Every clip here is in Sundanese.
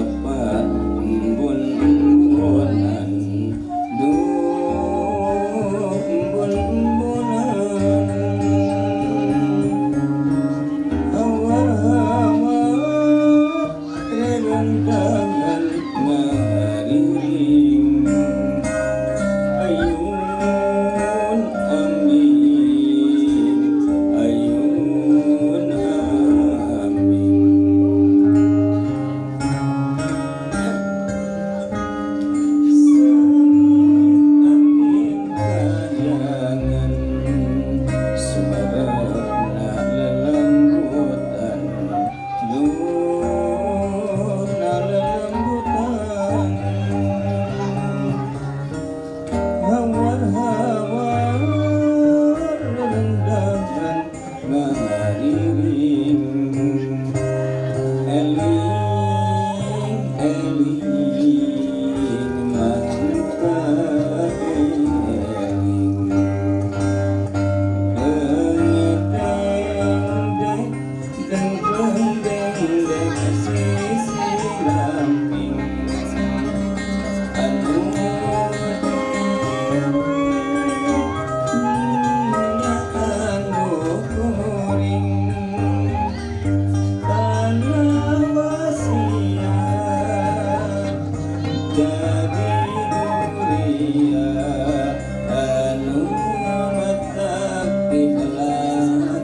Tepat embun-embunan duh embun-embunan hawar-hawar renungan ngariring ayun amin ayun amin. Amin kayangan sumerebna lelembutan duhna lelembutan hawar-hawar rendahan ngariring eling eling mata eling deng deng deng sisi lamping anu anu kuring tanah wasiat jadi duria anu matak ikhlas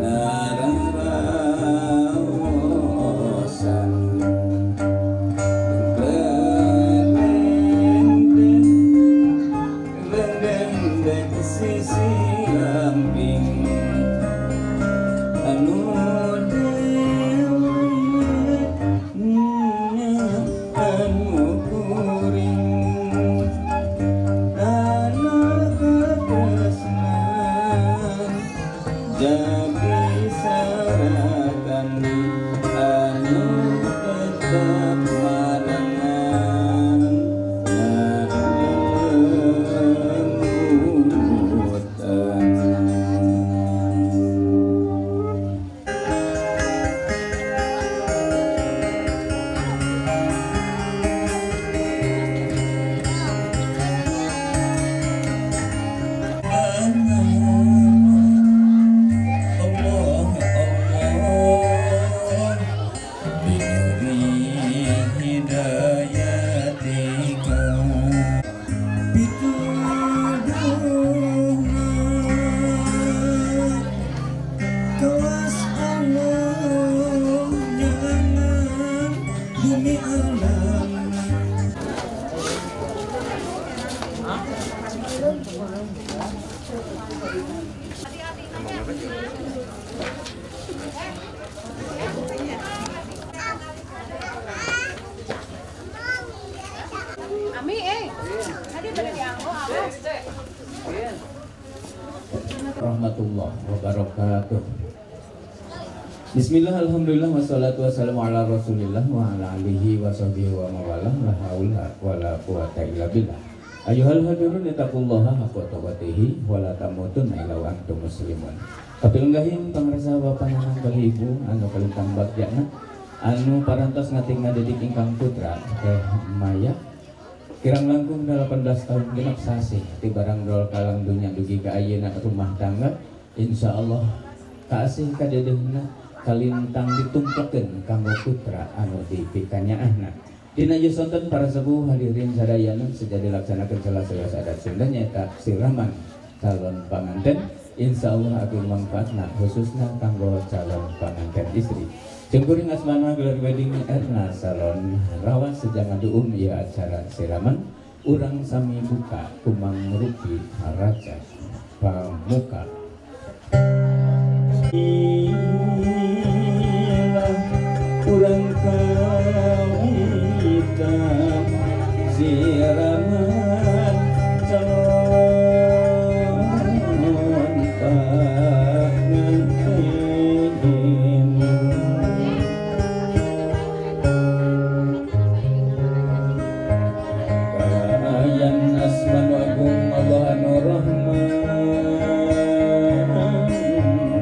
nararaosan deng sisi lamping anu dewe anu kuring tanah katresnan jadi sarakan anu tetap marengan lelembutan. Allah Allah binuri hidayatika pituduhna kelas Allah jangan bumi alam. Ami, tadi pada dianggo, Rahmatullah wabarakatuh. Bismillah, alhamdulillah, wassalatu wassalamu ala rasulillah wa ala alihi wa sahbihi wa mawalah, la haula wa la quwata illa billah. Ayuhal hadirun ittaqullaha haqqa tuqatih wa la tamutunna illa wa antum muslimun. Kapilenggahin pangresa bapak nanang kali ibu anu kalintang bagyana anu parantos ngating ngadidik ingkang putra Teh Maya kirang langkung 18 tahun genep sasih ti barang dol kalang dunya dugi ka ayeuna rumah tangga insyaallah kaasih kadedehna kalintang ditumpekeun kanggo putra anu dipikanyaahna. Dina sonten para sepuh hadirin sadayana sejadi dilaksanakeun salah-salah adat Sunda nyaeta siraman calon panganten insyaallah agung manfaatna khususna kanggo calon panganten istri. Jengkuring asmana gelar wedding Erna Salon Rawas sejak ngaduum ieu acara siraman urang sami buka kumang rupi raja pamuka. Urang kawitan siraman calon panganten. Kayan asmanu agung Allah anu Rahman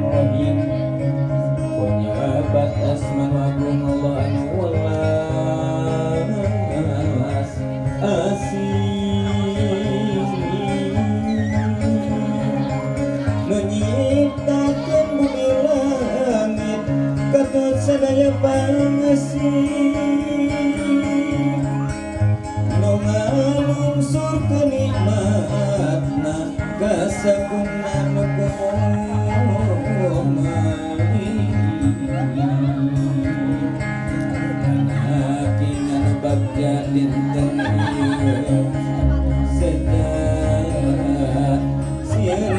Rahim. Punyabat asmanu agung Allah anu welas Kasakuna nu anak bagja dinten ieu sedar siang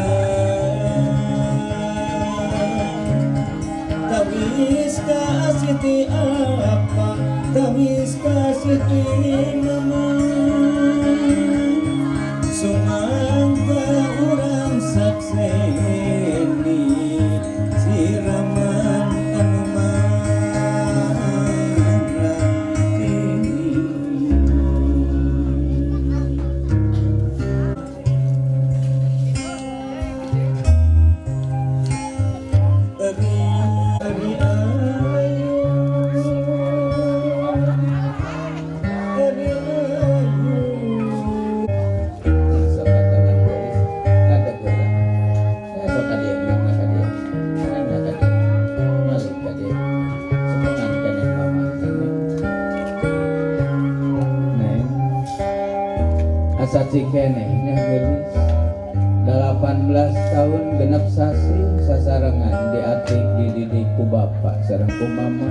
tawis kasih ti apa tawis kasih ti mama sumangga urang sakseni siraman anu marati. Eri ayu, eri ayu. Asa cikene nya geulis 18 tahun genep sasi sasarengan diatik dididik ku bapak sareng ku mama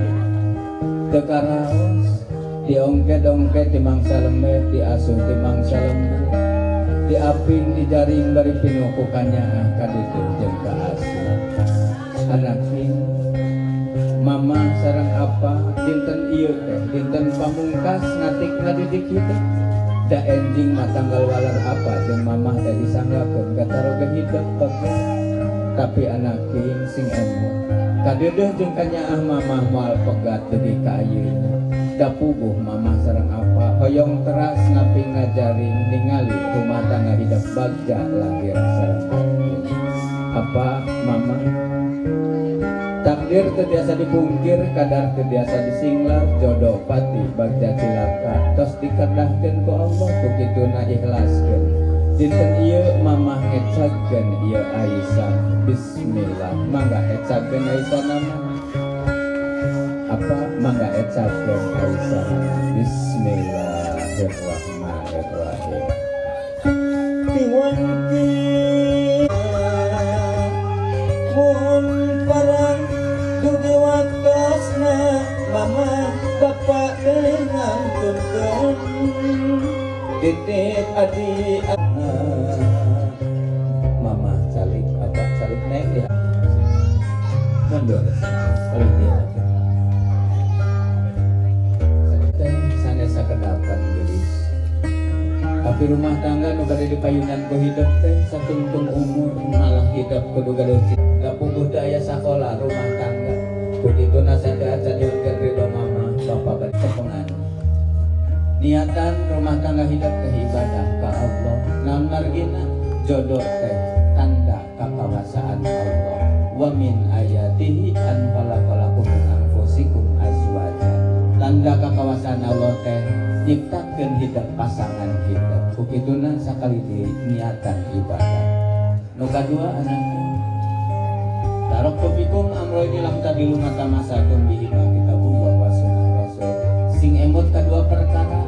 teu karaos diongke-dongke ti mangsa lembet diasuh ti mangsa lembut diaping dijaring bari pinuh ku kanyaah ka ditu jeung ka asuh anak mama sareng apa dinten ieu teh dinten pamungkas ngatik ngadidik hidup da enjing mah tanggal waler apa jeung mamah teh disanggakeun kataroga hidup bagus tapi anak sing emut kadeudeuh jeung kanyaah mamah moal pegat dugi ka ayeuna da puguh mamah sareng apa hoyong teras ngaping ngajaring ningali rumah tangga hidup bagja lahir sareng batin apa mamah takdir teu biasa dipungkir kadar teu biasa disinglar jodoh pati bagja cilaka tos dikerdahkeun ku Allah ku kituna ikhlaskeun dinten ieu mamah ngecagkeun ieu Aisyah bismillah mangga ecagkeun Aisyah nama apa mangga ecagkeun Aisyah bismillahirrahmanirrahim Tiwanti mun parang dugi waktosna mama bapak ngantunkeun titik adi mama calik apa calik naik ya mundur paling dia teh sanes sakedapan geulis tapi rumah tangga nu bade dipayunan ku hidup teh satungtung umur malah hidup kudu gaduh da puguh teu aya sakola rumah tangga kukituna sateu acan nyuhunkeun ridho mama bapak bade tepengan niatan rumah tangga hidup teh ibadah ka Allah naon margina jodoh teh tanda kakawasaan Allah wa min ayatihi an khalaqalakum min anfusikum azwaja tanda kakawasaan Allah teh nyiptakeun hidup pasangan hidup kukituna sakali deui niatan ibadah nu kadua anak taraktu fikum amroini lam tadilu mata masakum bihima kitabullah wa sunnah rasul sing emut kadua perkara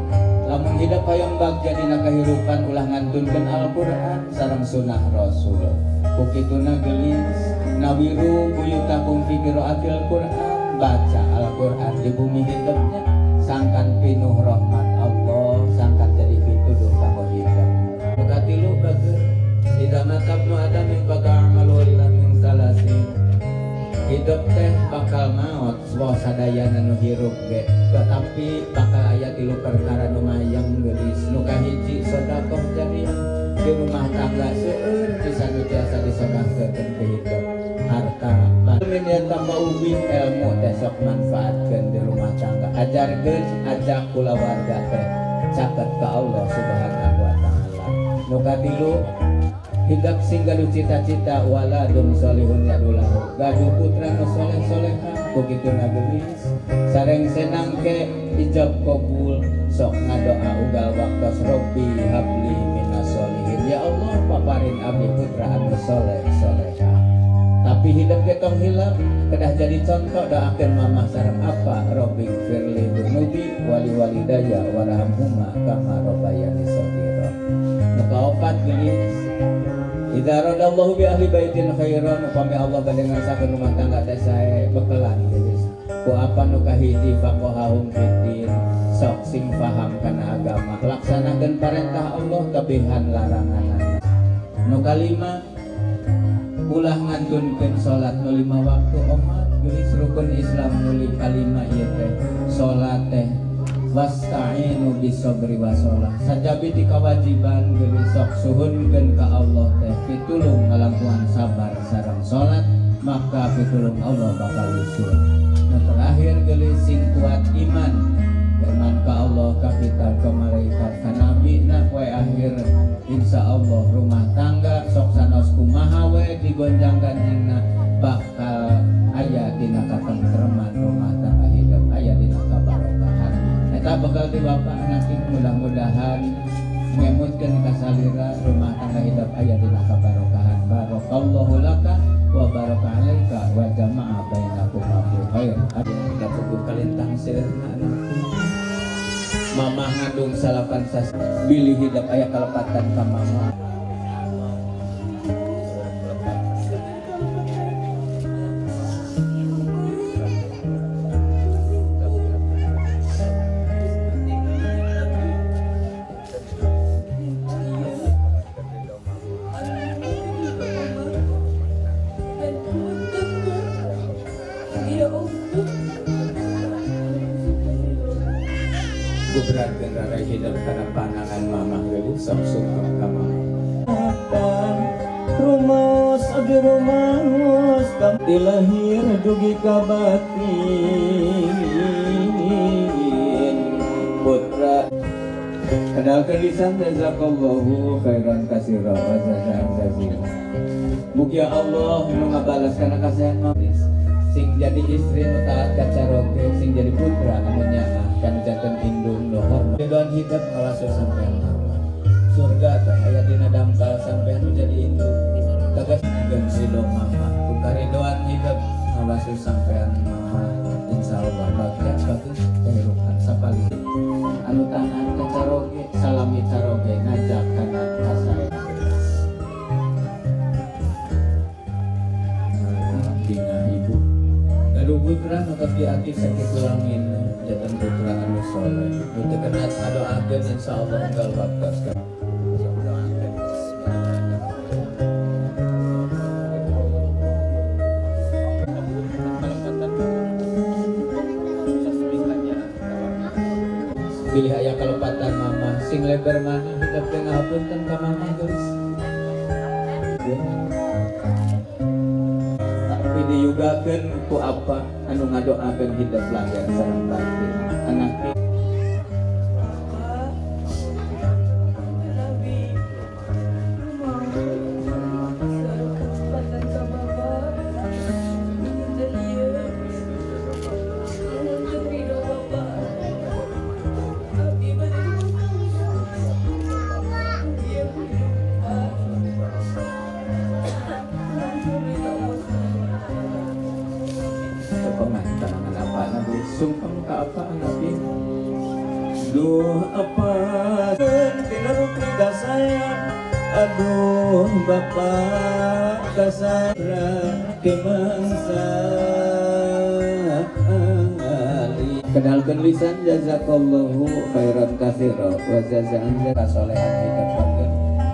lamun hidup hayang bagja dina kahirupan ulah ngantunkeun Al-Qur'an sareng sunnah rasul kukituna geulis nawiru buyutakum fi qiraatil Qur'an baca Al-Qur'an di bumi hidupnya sangkan pinuh rahmat Allah sangkan jadi pituduh kanggo hidup nu katilu bager idza matabnu adam min qata amalu illa min salasin hidup teh bakal maot wa sadayana nu hirup ge tetapi bakal aya tilu perkara nu mayang geulis nu kahiji sedekah jariah di rumah tangga seueur pisan nu tiasa disedekahkeun ke hidup harta min tambah ubin ilmu teh sok manfaatkeun di rumah tangga ajarkeun ajak kulawarga teh caket ka Allah Subhanahu wa taala nu katilu hidup sing gaduh cita-cita waladun solihun yadulahu gaduh putra nu soleh-soleha kukituna geulis sareng senang ke ijab kabul sok ngadoa unggal waktos robbi habli minas solihin ya Allah paparin abdi putra anu soleh-soleha tapi hidup getong hilap kedah jadi contoh doakeun mamah sareng apa robbi firli dunubi wali walidaya warhamhuma kama rabbayani shaghira nu kaopat geulis Idza radallahu bi ahli baitin khairan, upami Allah bade ngarsakeun rumah tangga teh sae bekelan geus. Ku apa nu kahiji faqahum fiddin, sok sing paham kana agama, laksanakeun parentah Allah tebihan laranganana. Nu kalima ulah ngantunkeun salat nu 5 waktu omat geulis rukun Islam nu kalima ieu teh salat teh wasta'inu bisobri wasolah. Sajabi ti kawajiban geulis sok suhunkeun ka Allah teh pitulung ngalangkungan sabar sareng salat, maka pitulung Allah bakal usul. Nu terakhir geulis sing kuat iman, iman ka Allah, ka kitab, ka malaikat, ka nabi. Na poe akhir insya Allah rumah tangga sok sanos kumaha we digonjang-ganjingna bakal aya dina katentreman rumah tangga hidup aya dina kabarokahan. Eta bakal di bapak anak mudah-mudahan ngemutkeun kasalira rumah tangga hidup aya dina kabarokahan. Barakallahu laka wa baraka alaika wa jama'a bainakuma fi khair. Ada puguh kalintang seueurna anakku. Mamah ngandung 9 sasi bilih hidup aya kalepatan ka mama. Gubrankeun rarai hidup kana panangan mamah geulis sok sungkem ka mama. Rumus abdi rumus ti lahir dugi ka batin putra. Kenalkeun lisan jazakallahu khairan katsira wa jazaan jazila. Mugia Allah nu ngabalas kana kasihan mama. Sing jadi istri nu taat ka caroge, sing jadi putra anu nyaah kana janten indung nu hormat. Doan hidup ngalaso sampean mama. Surga teh aya dina dangkal sampean nu jadi indung. Tegas geun ridho mama. Ku karidoan hidup ngalaso sampean mama. Insyaallah bagja bagus kehirupan sapalih. Anu taat ka caroge, salami caroge ngajak kana kasae. Dina ibu gaduh putra nu di ati sakitu langin janten putra anu soleh nu teu kena adoakeun insyaallah unggal waktos. Bilih aya kalepatan mama sing lebar mana hidup teh ngahapunten ka mama geus. Tapi diyugakeun ku apa anu ngadoakeun hidup lahir sareng batin anak. Sungkem ka apa anak Duh apa tinarukri kasayang aduh bapak kasara kemangsa kenalkan lisan jazakallahu khairan katsira wa jazaan kasolehan hidup panggen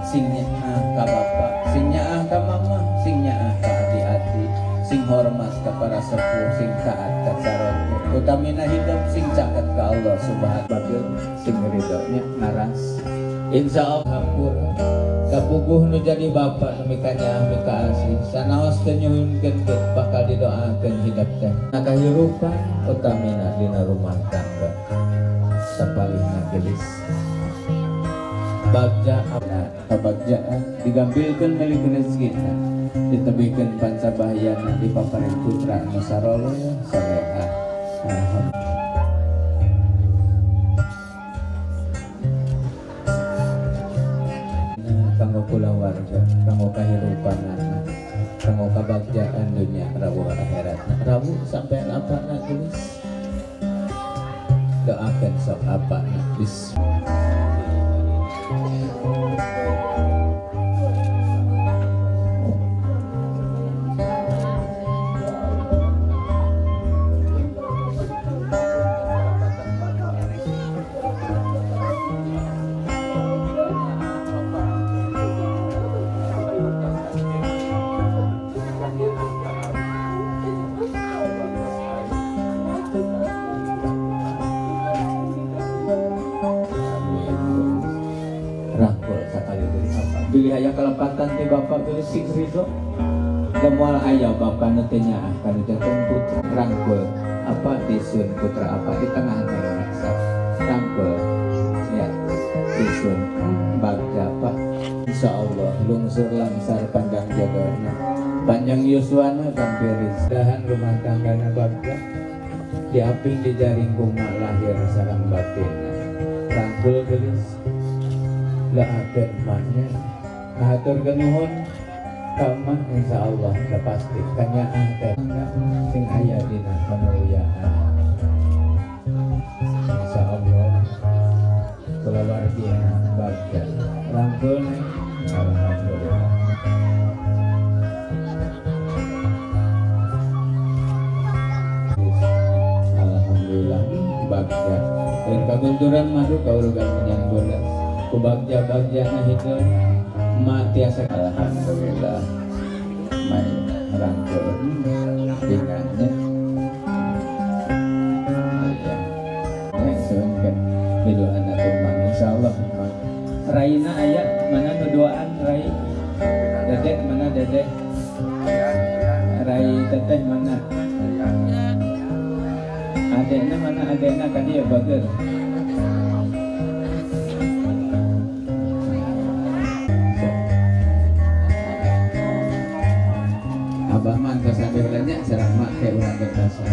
sing nyaah ka bapak sing nyaah ka mama sing nyaah ka adi-adi sing hormat ka para sepuh sing taat ka caroge utamina hidup sing caket ka Allah subhanahu wa ta'ala sing ridhonya ngaras insyaallah hampura kapuguh nu jadi bapak nu mika nyaah mika asih sanaos teu nyuhunkeun bakal didoakeun hidup teh kahirupan utamina dina rumah tangga sapalihna gelis bagja kabagjaan digambilkeun milik rezekina ditebihkeun pancabahayana dipaparin putra anu saroleh soleha. Kanggo kulawarga, kanggo kahirupanana, kanggo kabagjaan dunya rawuh akhiratna. Rawuh sampean apana geus? Doakeun sok apana bismillah. Bilih aya kalepatan ti bapak geus sing ridho. Da moal aya bapak nu teu nyaah kana janten putra rangkul. Apa disun putra apa di tengah neng sok rangkul. Ya, disun bagja pak. Insyaallah lungsur langsar panjang jagana. Panjang yuswana kampiris. Dahan rumah tanggana bagja. Diaping dijaring kuma lahir sareng batin. Rangkul gelis. Laakeun mahnya. Ngahaturkeun nuhun ka mah insyaallah da pasti kanyaah teh sing aya dina kamulyaan. Insyaallah kulawargi bagja. Rangkul neng. Alhamdulillah. Alhamdulillah bagja. Dan kagunturan madu kaurugan menyan bodas. Ku bagja-bagja na hideung ma tiasa. Alhamdulillah. Mai rangkul bingahnya. Iya. Nek suhunkeun didoana tumpang insyaallah. Raina aya mana nu duaan Rai? Dedek mana dedek? Rai teteh mana? Adekna mana adekna ka dieu bager. Abah mah geus sampe heula nya sareng mak teh urang gentasan.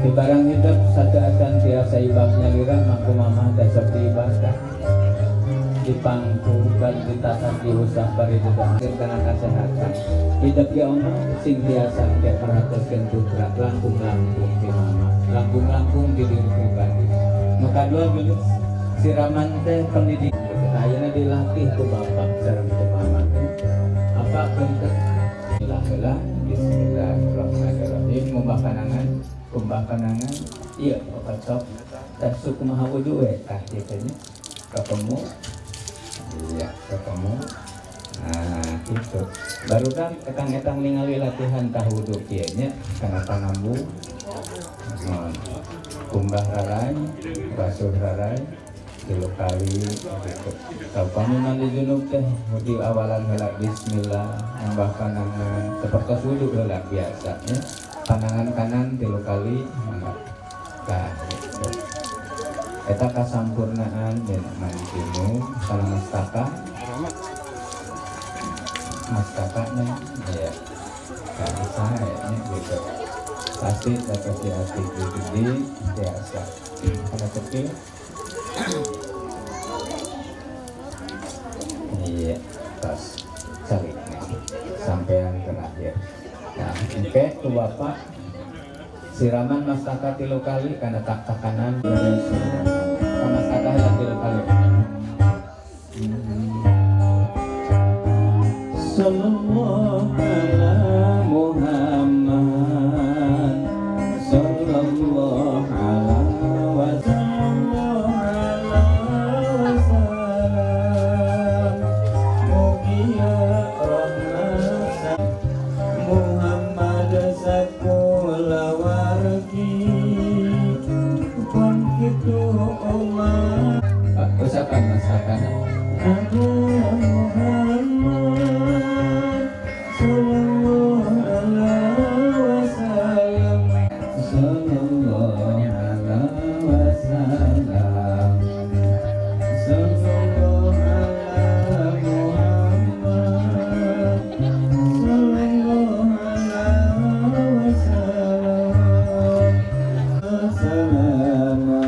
Di barang hidup satu acan tiasa ibabnya lirah mangku mamah dan sok diibadah dipangku dan ditasak diusap bari didoakeun kana kasehatan hidup ge omah sing tiasa ge perhatoskeun putra langkung-langkung ti mama langkung-langkung di diri pribadi. Nu kadua geus siraman teh pendidikan ayeuna dilatih ku bapak sareng ku mama apa bentuk lah. Bismillahirrahmanirrahim. Ngumbah panangan, kumbah panangan. Iya, opat sok. Tah suku maha wudu we tah kitu nya. Ketemu. Iya, ketemu. Nah, gitu. Baru kan etang-etang ningali latihan tah wudu kieu nya kana pangambu. Kumbah rarai, basuh rarai. Tilu kali gitu. Upami mandi junub teh di awalan heula bismillah nambah panangan seperti wudu heula biasa nya. Panangan kanan tilu kali mangga. Tah gitu. Eta kasampurnaan dina mandi junub sareng mastaka. Mastaka nya ya. Tah sae nya gitu. Pasti dapat dilatih gede biasa. Kana kecil. Iya, tas cari sampai yang terakhir. Nah, oke, ke bapak siraman mastaka tilu kali karena tak takanan mastaka heula tilu kali. Sallallahu ala Muhammad sallallahu alaihi wasallam. Usapan masakan. Muhammad sallallahu alaihi wasallam, sallallahu alaihi wasallam, sallallahu ala Muhammad, sallallahu alaihi wasallam, salama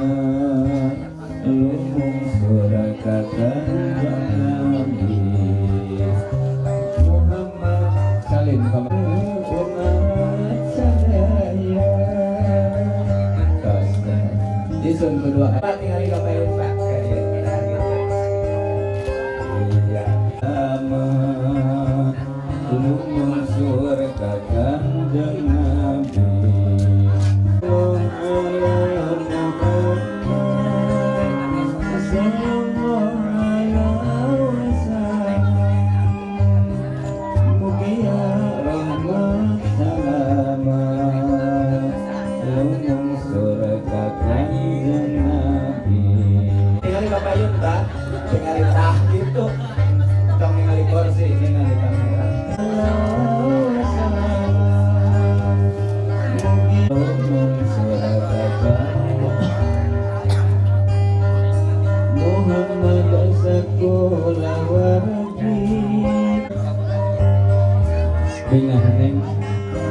luhung surakata Nabi Muhammad salin kamu umat sadaya. Disun kedua Pak tinggal di kapai Pak. Iya. Sama luhung surakata Nabi sallallahu alaihi wasallam. Mugia Gitu. Tong ningali kursi, ningali kamera. Muhammad sekolah wargi. Bingah neng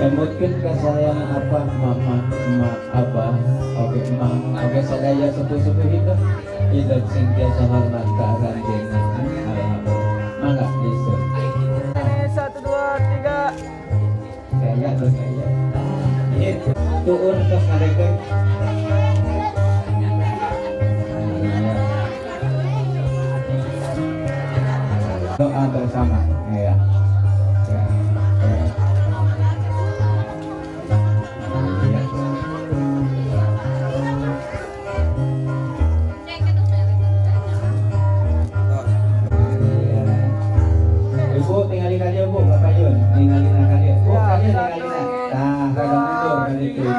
emutkeun ka sayang apa mama emak abah oge emang oge sadaya sepuh-sepuh itu hidup sing tiasa hormat ka aranjeunna. Alhamdulillah. Mangga diseut. 1 2 3. Gaya tuh gaya. Itu tuur tos ngadekeun. Doa bersama ya. Ibu tinggalin aja Bu, Bapak Yun, tinggalin aja. Bu, kalian tinggalin. Nah, rada mundur kan itu Ibu.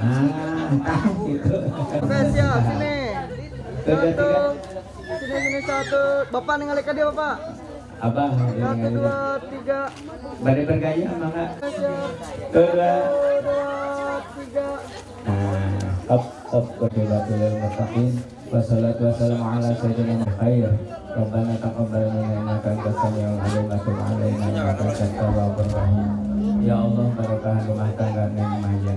Ah, gitu. Oke, siap, sini. Satu. Sini sini satu. Bapak ningali ka dia, Bapak. Abah, 1 2 3. Bari bergaya mangga. Siap. 2 2 3. Nah, up up qadibatul muttaqin. Wassalatu wassalamu ala sayyidina khair. Rabbana taqabbal minna innaka antas samiul alim wa tub alaina innaka antat tawwabur rahim. Ya Allah, barokah rumah tangga Neng Maya.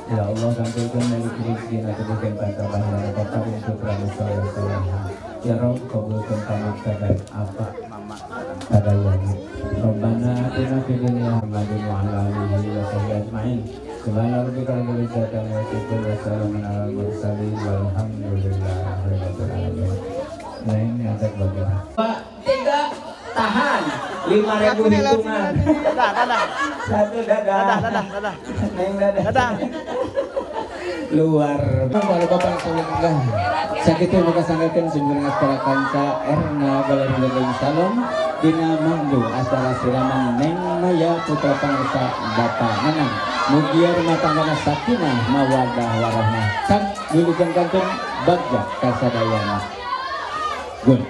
Ya Allah, gampilkeun milik rezeki natukeun barokah barokah untuk prabu saleh salehah. Ya Rabb, kabulkeun pamaksadan apa mama sadayana. Rabbana atina fid dunya hasanah wa ala alihi wa sahbihi ajmain. Subhana rabbika rabbil izzati amma yasifun wa salamun alal mursalin walhamdulillahi rabbil alamin. Nah ini ajak bagian. 2 3 tahan. 5.000 hitungan. Dadah, dadah. 1 dadah. Dadah, dadah, dadah. Neng dadah. Dadah. Luar. Kalau bapak salam sakitu muka sanggakeun sumber acara kanca Erna Galeri Salon dina manggung acara siraman Neng Maya putra pangsa Bapak Nanang. Mugia rumah tanggana sakinah mawaddah warahmah. Sang wilujeng kantun bagja kasadayana. Gun.